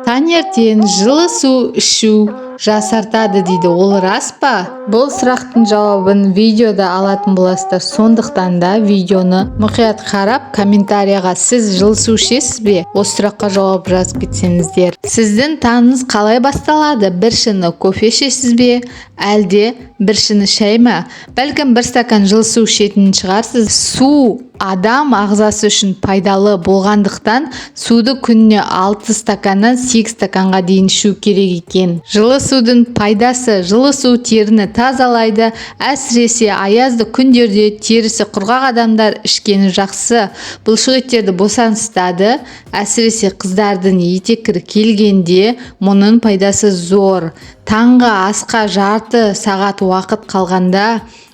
Таңертең жылы су ішу жасартады дейді, ол рас па? Бұл сұрақтың жауабын видеода алатын боласыздар. Сондықтан да видеоны мұқият қарап, комментарияға «Сіз жылы су ішесіз бе?» осы сұраққа жауап жазып кетсеңіздер. Сіздің таңыңыз қалай басталады? Бір шыны кофе ішесіз бе, әлде бір шыны шай ма? Бәлкім, бір стакан жылы су ішетін шығарсыз. Су адам ағзасы үшін пайдалы болғандықтан, суды күніне 6 стаканнан 8 стаканға дейін ішу керек екен. Жылы судың пайдасы: жылы су теріні тазалайды. Әсіресе аязды күндерде терісі құрғақ адамдар ішкені жақсы. Бұлшық еттерді босаңсытады. Әсіресе қыздардың етеккірі келгенде мұның пайдасы зор. Таңғы асқа жарты сағат уақыт қалғанда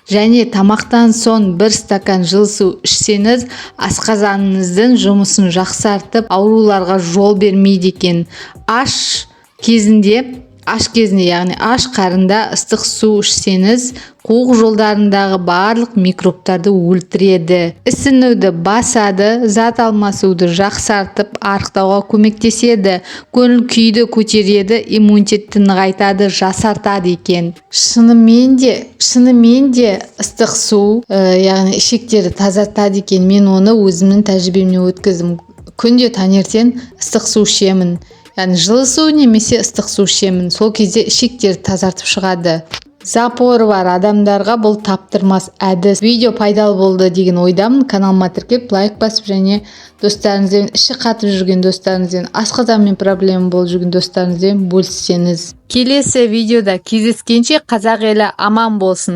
және тамақтан соң бір стакан жылы су ішсеңіз, асқазаныңыздың жұмысын жақсартып, ауруларға жол бермейді екен. Аш кезінде, яғни аш қарында ыстық су ішсеңіз, қуық жолдарындағы барлық микробтарды өлтіреді, ісінуді басады, зат алмасуды жақсартып, арықтауға көмектеседі, көңіл күйді көтереді, иммунитетті нығайтады, жасартады екен. Шынымен де ыстық су, яғни ішектерді тазартады екен. Мен оны өзімнің тәжірибемнен өткіздім. Күнде таңертең ыстық су ішемін, яғни жылы су немесе ыстық су ішемін. Сол кезде ішектерді тазартып шығады. Запоры бар адамдарға бұл таптырмас әдіс. Видео пайдалы болды деген ойдамын. Каналыма тіркеліп, лайк басып және достарыңызбен, іші қатып жүрген достарыңызбен, асқазанмен проблема болып жүрген достарыңызбен бөліссеңіз. Келесі видеода кездескенше, қазақ елі аман болсын!